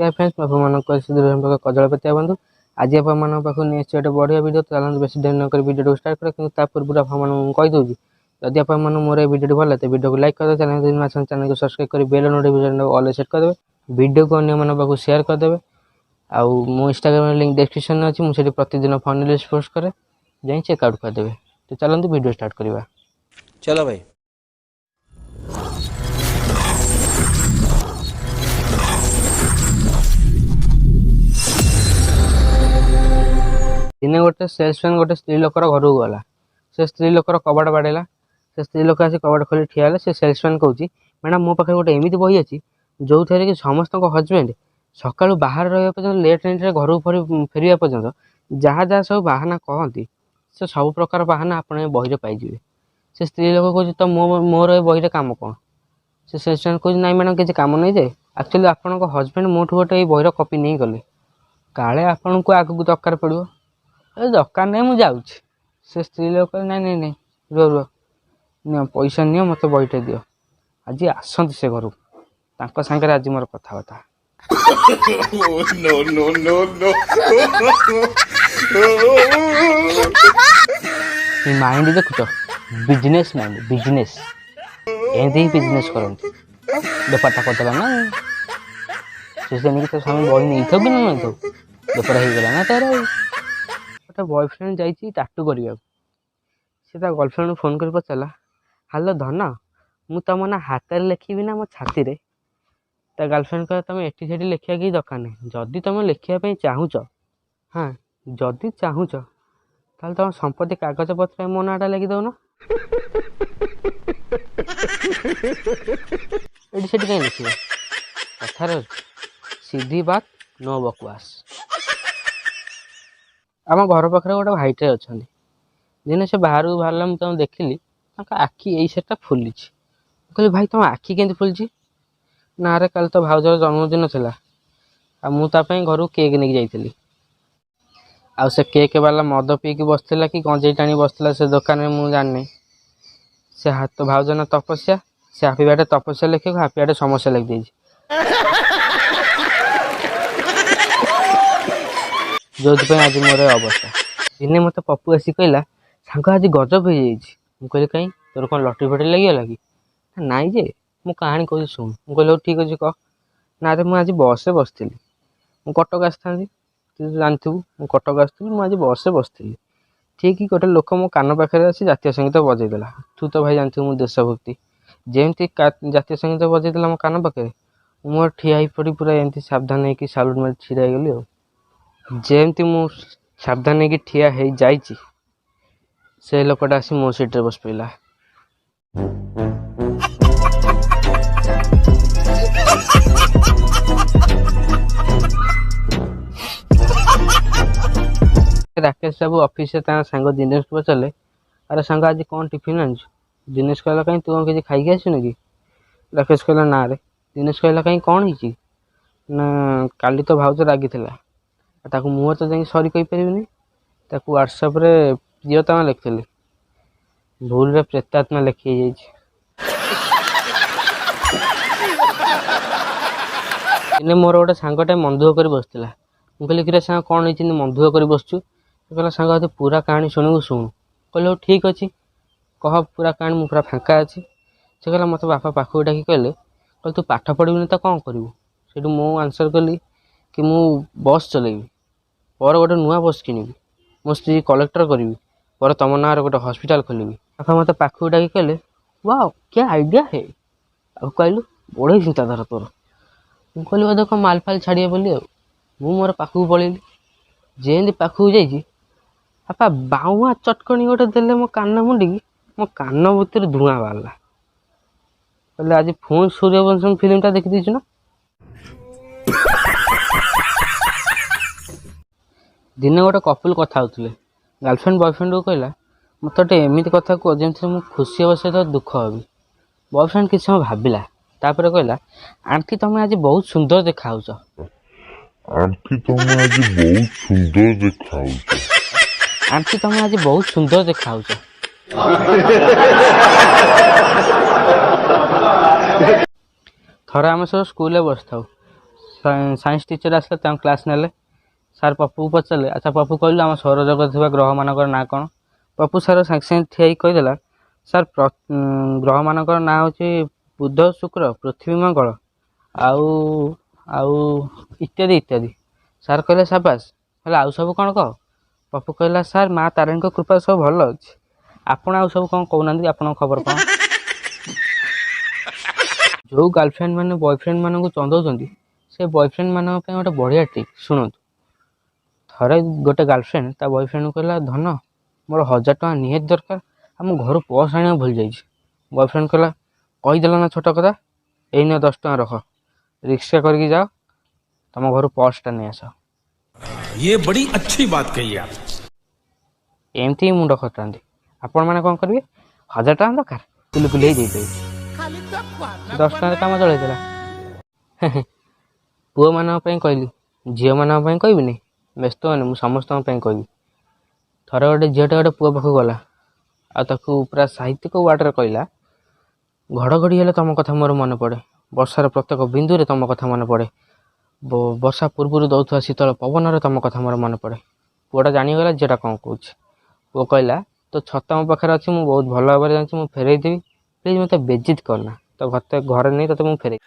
ହାଏ friends, ମୁଁ ଆପଣମାନଙ୍କୁ ସିଧୁ କଜଳ ପତିଆ ବନ୍ଧୁ। ଆଜି ଆପଣମାନଙ୍କ ପାଖକୁ ନେଇ ଆସିଛି ଗୋଟେ ବଢ଼ିଆ ଭିଡ଼ିଓ। ଚାଲନ୍ତୁ, ବେଶୀ ଡେରି ନକରି ଭିଡ଼ିଓଟିକୁ ଷ୍ଟାର୍ଟ କରିବା। କିନ୍ତୁ ତା ପୂର୍ବରୁ ଆପଣମାନଙ୍କୁ ମୁଁ କହିଦେଉଛି, ଯଦି ଆପଣମାନଙ୍କୁ ମୋର ଏ ଭିଡ଼ିଓଟି ଭଲ ଲାଗେ, ତ ଭିଡ଼ିଓକୁ ଲାଇକ୍ କରିଦେବେ। ଚ୍ୟାନେଲ୍ ଯଦି ଆସନ୍ତି, ଚ୍ୟାନେଲକୁ ସବସ୍କ୍ରାଇବ୍ କରି ବେଲ୍ ନୋଟିଫିକେସନ୍ ଅଲ୍ ସେଟ୍ କରିଦେବେ। ଭିଡ଼ିଓକୁ ଅନ୍ୟମାନଙ୍କ ପାଖକୁ ସେୟାର କରିଦେବେ। ଆଉ ମୋ ଇନଷ୍ଟାଗ୍ରାମର ଲିଙ୍କ୍ ଡେସ୍କ୍ରିପସନ୍ରେ ଅଛି। ମୁଁ ସେଠି ପ୍ରତିଦିନ ଫନି ରିଲ୍ସ ପୋଷ୍ଟ କରେ, ଯାଇ ଚେକ୍ ଆଉଟ୍ କରିଦେବେ। ତ ଚାଲନ୍ତୁ, ଭିଡ଼ିଓ ଷ୍ଟାର୍ଟ କରିବା। चलो भाई। ଦିନେ ଗୋଟେ ସେଲ୍ସମ୍ୟାନ୍ ଗୋଟେ ସ୍ତ୍ରୀ ଲୋକର ଘରକୁ ଗଲା। ସେ ସ୍ତ୍ରୀ ଲୋକର କବାଟ ବାଡ଼େଇଲା। ସେ ସ୍ତ୍ରୀ ଲୋକ ଆସି କବାଟ ଖୋଲି ଠିଆ ହେଲେ। ସେ ସେଲ୍ସମ୍ୟାନ୍ କହୁଛି, "ମ୍ୟାଡ଼ାମ୍, ମୋ ପାଖରେ ଗୋଟେ ଏମିତି ବହି ଅଛି, ଯେଉଁଥିରେ କି ସମସ୍ତଙ୍କ ହଜବେଣ୍ଡ ସକାଳୁ ବାହାରେ ରହିବା ପର୍ଯ୍ୟନ୍ତ, ଲେଟ୍ ନାଇଟ୍ରେ ଘରକୁ ଫେରିବା ପର୍ଯ୍ୟନ୍ତ ଯାହା ଯାହା ସବୁ ବାହାନା କହନ୍ତି, ସେ ସବୁ ପ୍ରକାର ବାହାନା ଆପଣ ଏ ବହିରେ ପାଇଯିବେ।" ସେ ସ୍ତ୍ରୀ ଲୋକ କହୁଛି, "ତ ମୋର ଏ ବହିରେ କାମ କ'ଣ?" ସେ ସେଲ୍ସମ୍ୟାନ୍ କହୁଛି, "ନାଇଁ ମ୍ୟାଡ଼ାମ୍, କିଛି କାମ ନାହିଁ ଯେ, ଆକ୍ଚୁଆଲି ଆପଣଙ୍କ ହଜବେଣ୍ଡ ମୋଠୁ ଗୋଟେ ଏଇ ବହିର କପି ନେଇଗଲେ, କାଳେ ଆପଣଙ୍କୁ ଆଗକୁ ଦରକାର ପଡ଼ିବ।" "ଏ, ଦରକାର ନାହିଁ, ମୁଁ ଯାଉଛି।" ସେ ସ୍ତ୍ରୀ ଲୋକ କହିଲେ, "ନାଇଁ, ନାଇଁ, ନାଇଁ, ରୁହ ରୁହ, ନିଅ ପଇସା ନିଅ, ମୋତେ ବହିଟା ଦିଅ।" ଆଜି ଆସନ୍ତୁ ସେ ଘରକୁ, ତାଙ୍କ ସାଙ୍ଗରେ ଆଜି ମୋର କଥାବାର୍ତ୍ତା। No, no, no, no. ଏ ମାଇଣ୍ଡ ଦେଖୁଛ, ବିଜନେସ୍ ମାଇଣ୍ଡ, ବିଜନେସ୍। ଏମିତି ହିଁ ବିଜନେସ୍ କରନ୍ତି। ବେପାରଟା କରିଦେଲା ନା। ସେ ଜାଣିକି ତା ସ୍ୱାମୀ ବହି ନେଇଥାଉ କି ନ ନେଇଥାଉ, ବେପାର ହେଇଗଲା ନା ତାର। ଆଉ ଗୋଟେ ବୟଫ୍ରେଣ୍ଡ ଯାଇଛି ଟାଟୁ କରିବାକୁ। ସେ ତା ଗର୍ଲଫ୍ରେଣ୍ଡକୁ ଫୋନ୍ କରି ପଚାରିଲା, "ହ୍ୟାଲୋ ଧନ, ମୁଁ ତମ ନାଁ ହାତରେ ଲେଖିବି ନା ମୋ ଛାତିରେ?" ତା ଗାର୍ଲଫ୍ରେଣ୍ଡ କହିଲା, "ତମେ ଏଠି ସେଠି ଲେଖିବା କିଛି ଦରକାର ନାହିଁ। ଯଦି ତମେ ଲେଖିବା ପାଇଁ ଚାହୁଁଛ, ହଁ, ଯଦି ଚାହୁଁଛ, ତାହେଲେ ତମ ସମ୍ପତ୍ତି କାଗଜପତ୍ରରେ ମୋ ନାଁଟା ଲେଖିଦଉନ। ଏଠି ସେଠି କାହିଁ ଲେଖିବ?" କଥାରେ ଅଛି, सीधी बात, ନୋ ବକବାସ। ଆମ ଘର ପାଖରେ ଗୋଟେ ଭାଇଟେ ଅଛନ୍ତି। ଦିନେ ସେ ବାହାରକୁ ବାହାରିଲା, ମୁଁ ତାଙ୍କୁ ଦେଖିଲି, ତାଙ୍କ ଆଖି ଏଇ ସେଟା ଫୁଲିଛି। ମୁଁ କହିଲି, "ଭାଇ, ତମ ଆଖି କେମିତି ଫୁଲିଛି?" "ନା ରେ, କାଲି ତ ଭାଉଜର ଜନ୍ମଦିନ ଥିଲା, ଆଉ ମୁଁ ତା ପାଇଁ ଘରକୁ କେକ୍ ନେଇକି ଯାଇଥିଲି। ଆଉ ସେ କେକ୍ ବାଲା ମଦ ପିଇକି ବସିଥିଲା କି ଗଞ୍ଜେଇ ଟାଣି ବସିଥିଲା ସେ ଦୋକାନରେ, ମୁଁ ଜାଣିନି। ସେ ହାତ ଭାଉଜ ନା ତପସ୍ୟା। ସେ ହାପି ବାର୍ଥଡେ ତପସ୍ୟା ଲେଖିବାକୁ ହାପି ବାର୍ଥଡେ ସମସ୍ୟା ଲେଖିଦେଇଛି, ଯୋଉଥିପାଇଁ ଆଜି ମୋର ଏ ଅବସ୍ଥା।" ଦିନେ ମୋତେ ପପୁ ଆସି କହିଲା, "ସାଙ୍ଗ, ଆଜି ଗଜବ ହେଇଯାଇଛି।" ମୁଁ କହିଲି, "କାଇଁ, ତୋର କ'ଣ ଲଟେରୀ ଫଟେରୀ ଲାଗିଗଲା କି?" "ନାଇଁ ଯେ, ମୁଁ କାହାଣୀ କହୁଛି, ଶୁଣୁ।" ମୁଁ କହିଲି, "ହଉ, ଠିକ୍ ଅଛି, କହ।" "ନା ରେ, ମୁଁ ଆଜି ବସ୍ରେ ବସିଥିଲି। ମୁଁ କଟକ ଆସିଥାନ୍ତି, ତୁ ତ ଜାଣିଥିବୁ ମୁଁ କଟକ ଆସୁଥିଲି। ମୁଁ ଆଜି ବସ୍ରେ ବସିଥିଲି, ଠିକ୍ ଗୋଟେ ଲୋକ ମୋ କାନ ପାଖରେ ଆସି ଜାତୀୟ ସଙ୍ଗୀତ ବଜେଇଦେଲା। ତୁ ତ ଭାଇ ଜାଣିଥିବୁ ମୁଁ ଦେଶଭକ୍ତି। ଯେମିତି ଜାତୀୟ ସଙ୍ଗୀତ ବଜେଇଦେଲା ମୋ କାନ ପାଖରେ, ମୁଁ ମୋର ଠିଆ ହେଇ ପଡ଼ି ପୁରା ଏମିତି ସାବଧାନ ହେଇକି ସାଲୁଟ୍ ମାରି ଛିଡ଼ା ହେଇଗଲି। ଆଉ ଯେମିତି ମୁଁ ସାବଧାନ ହେଇକି ଠିଆ ହେଇଯାଇଛି, ସେ ଲୋକଟା ଆସି ମୋ ସିଟ୍ରେ ବସି ପଡ଼ିଲା।" ରାକେଶ ବାବୁ ଅଫିସରେ ତାଙ୍କ ସାଙ୍ଗ ଦିନେଶକୁ ପଚାରିଲେ, "ଆରେ ସାଙ୍ଗ, ଆଜି କ'ଣ ଟିଫିନ୍ ଆଣିଛୁ?" ଦିନେଶ କହିଲା, "କାଇଁ, ତୁ କ'ଣ କିଛି ଖାଇକି ଆସିନୁ କି?" ରାକେଶ କହିଲା, "ନା ରେ।" ଦିନେଶ କହିଲା, "କାଇଁ, କ'ଣ ହେଇଛି?" "ନା, କାଲି ତ ଭାଉଜ ରାଗିଥିଲା, ଆଉ ତାକୁ ମୁଁ ତ ଯାଇକି ସରି କହିପାରିବିନି। ତାକୁ ହ୍ୱାଟ୍ସଆପ୍ରେ ପ୍ରିୟତମା ଲେଖିଥିଲି, ଭୁଲରେ ପ୍ରେତାତ୍ମା ଲେଖି ହେଇଯାଇଛି। ଦିନେ ମୋର ଗୋଟେ ସାଙ୍ଗଟେ ମନ କରି ବସିଥିଲା। ମୁଁ କହିଲି, "କିରେ ସାଙ୍ଗ, କ'ଣ ହେଇଛି, ଏମିତି ମନ କରି ବସିଛୁ?" ସେ କହିଲା, "ସାଙ୍ଗ, ତୁ ପୁରା କାହାଣୀ ଶୁଣିବୁ, ଶୁଣୁ।" କହିଲି, "ହଉ, ଠିକ୍ ଅଛି, କହ ପୁରା କାହାଣୀ, ମୁଁ ପୁରା ଫାଙ୍କା ଅଛି।" ସେ କହିଲା, "ମୋତେ ବାପା ପାଖକୁ ଡାକି କହିଲେ, ତୁ ପାଠ ପଢ଼ିବୁନି ତ କ'ଣ କରିବୁ? ସେଇଠୁ ମୁଁ ଆନ୍ସର୍ କଲି କି ମୁଁ ବସ୍ ଚଲେଇବି, ପରେ ଗୋଟେ ନୂଆ ବସ୍ କିଣିବି, ମୋ ସ୍ତ୍ରୀ କଲେକ୍ଟର କରିବି, ପରେ ତମ ନାଁରେ ଗୋଟେ ହସ୍ପିଟାଲ ଖୋଲିବି। ବାପା ମୋତେ ପାଖକୁ ଡାକି କହିଲେ, 'ୱାଓ, क्या ଆଇଡ଼ିଆ ହେ!' ଆଉ କହିଲୁ, ବଢ଼ିଆ ଚିନ୍ତାଧାରା ତୋର। ମୁଁ କହିଲି, ବୋଧେ କ'ଣ ମାଲ ଫାଲ ଛାଡ଼ିବେ ବୋଲି। ଆଉ ମୁଁ ମୋର ପାଖକୁ ପଳେଇଲି। ଯେମିତି ପାଖକୁ ଯାଇଛି, ବାପା ବାଉଁଆ ଚଟକଣି ଗୋଟେ ଦେଲେ ମୋ କାନ ମୁଣ୍ଡିକି, ମୋ କାନ ଭିତରେ ଧୂଆଁ ବାହାରିଲା। କହିଲେ, ଆଜି ପୁଣି ସୂର୍ଯ୍ୟବଂଶମ ଫିଲ୍ମଟା ଦେଖିଦେଇଛୁ ନା?" ଦିନେ ଗୋଟେ କପୁଲ କଥା ହେଉଥିଲେ। ଗାର୍ଲଫ୍ରେଣ୍ଡ ବୟଫ୍ରେଣ୍ଡକୁ କହିଲା, "ମୋତେ ଗୋଟେ ଏମିତି କଥା କୁହ, ଯେମିତିରେ ମୁଁ ଖୁସି ହେବା ସହିତ ଦୁଃଖ ହେବି।" ବୟଫ୍ରେଣ୍ଡ କିଛି ସମୟ ଭାବିଲା, ତାପରେ କହିଲା, "ଆଣ୍ଟି, ତମେ ଆଜି ବହୁତ ସୁନ୍ଦର ଦେଖାହେଉଛ।" ଆଣ୍ଟି, ତମେ ଆଜି ବହୁତ ସୁନ୍ଦର ଦେଖାଉଛ। "ଆଣ୍ଟି, ତମେ ଆଜି ବହୁତ ସୁନ୍ଦର ଦେଖାହେଉଛ।" ଥରେ ଆମେ ସବୁ ସ୍କୁଲରେ ବସିଥାଉ। ସାଇନ୍ସ ଟିଚର୍ ଆସିଲେ, ତାଙ୍କ କ୍ଲାସ୍ ନେଲେ। ସାର୍ ପପୁକୁ ପଚାରିଲେ, "ଆଚ୍ଛା ପପୁ, କହିଲୁ ଆମ ସୌରଜଗତ ଥିବା ଗ୍ରହମାନଙ୍କର ନାଁ କ'ଣ?" ପପୁ ସାର୍ ସାଙ୍ଗେ ସାଙ୍ଗେ ଠିଆ ହେଇକି କହିଦେଲା, "ସାର୍, ଗ୍ରହମାନଙ୍କର ନାଁ ହେଉଛି ବୁଧ, ଶୁକ୍ର, ପୃଥିବୀ, ମଙ୍ଗଳ ଆଉ ଆଉ ଇତ୍ୟାଦି ଇତ୍ୟାଦି।" ସାର୍ କହିଲେ, "ସାବାସ, ହେଲେ ଆଉ ସବୁ କ'ଣ କହ?" ପପୁ କହିଲା, "ସାର୍, ମା ତାରିଣୀଙ୍କ କୃପା ସବୁ ଭଲ ଅଛି। ଆପଣ ଆଉ ସବୁ କ'ଣ କହୁନାହାନ୍ତି, ଆପଣଙ୍କ ଖବର କ'ଣ?" ଯେଉଁ ଗାର୍ଲଫ୍ରେଣ୍ଡ ମାନେ ବୟଫ୍ରେଣ୍ଡ ମାନଙ୍କୁ ଚନ୍ଦଉଛନ୍ତି, ସେ ବୟଫ୍ରେଣ୍ଡ ମାନଙ୍କ ପାଇଁ ଗୋଟେ ବଢ଼ିଆ ଟ୍ରିକ୍ ଶୁଣନ୍ତୁ। ଥରେ ଗୋଟେ ଗାର୍ଲଫ୍ରେଣ୍ଡ ତା ବୟଫ୍ରେଣ୍ଡକୁ କହିଲା, "ଧନ, ମୋର 1000 ଟଙ୍କା ନିହାତି ଦରକାର ଆଉ ମୁଁ ଘରୁ ପର୍ସ ଆଣିବାକୁ ଭୁଲି ଯାଇଛି।" ବୟଫ୍ରେଣ୍ଡ କହିଲା, "କହିଦେଲ ନା ଛୋଟ କଥା, ଏଇ ନିଅ 10 ଟଙ୍କା ରଖ, ରିକ୍ସା କରିକି ଯାଅ, ତମ ଘରୁ ପର୍ସଟା ନେଇ ଆସ।" ये बड़ी अच्छी बात कही आप। ଏମିତି ହିଁ ମୁଣ୍ଡ ଖଟାନ୍ତି। ଆପଣମାନେ କ'ଣ କରିବେ? 1000 ଟଙ୍କା ଦରକାର, କୁଲି କୁଲି ହେଇ ଦେଇଦେବେ। 10 ଟଙ୍କାରେ କାମ ଚଳେଇଦେଲା। ପୁଅମାନଙ୍କ ପାଇଁ କହିଲି, ଝିଅମାନଙ୍କ ପାଇଁ କହିବିନି? ବ୍ୟସ୍ତ ହୁଅନି, ମୁଁ ସମସ୍ତଙ୍କ ପାଇଁ କହିବି। ଥରେ ଗୋଟେ ଝିଅଟା ଗୋଟେ ପୁଅ ପାଖକୁ ଗଲା ଆଉ ତାକୁ ପୁରା ସାହିତ୍ୟିକ ୱାର୍ଡ଼ରେ କହିଲା, "ଘଡ଼ଘଡ଼ି ହେଲେ ତମ କଥା ମୋର ମନେ ପଡ଼େ, ବର୍ଷାର ପ୍ରତ୍ୟେକ ବିନ୍ଦୁରେ ତମ କଥା ମନେ ପଡ଼େ, ବର୍ଷା ପୂର୍ବରୁ ଦଉଥିବା ଶୀତଳ ପବନରେ ତମ କଥା ମୋର ମନେ ପଡ଼େ।" ପୁଅଟା ଜାଣିଗଲା ଝିଅଟା କ'ଣ କହୁଛି। ପୁଅ କହିଲା, "ତୋ ଛତା ମୋ ପାଖରେ ଅଛି, ମୁଁ ବହୁତ ଭଲ ଭାବରେ ଜାଣିଛି, ମୁଁ ଫେରେଇ ଦେବି। ପ୍ଲିଜ୍ ମୋତେ ବେଜିତ କରନା, ତ ଘରେ ନେଇ ତୋତେ ମୁଁ ଫେରେଇ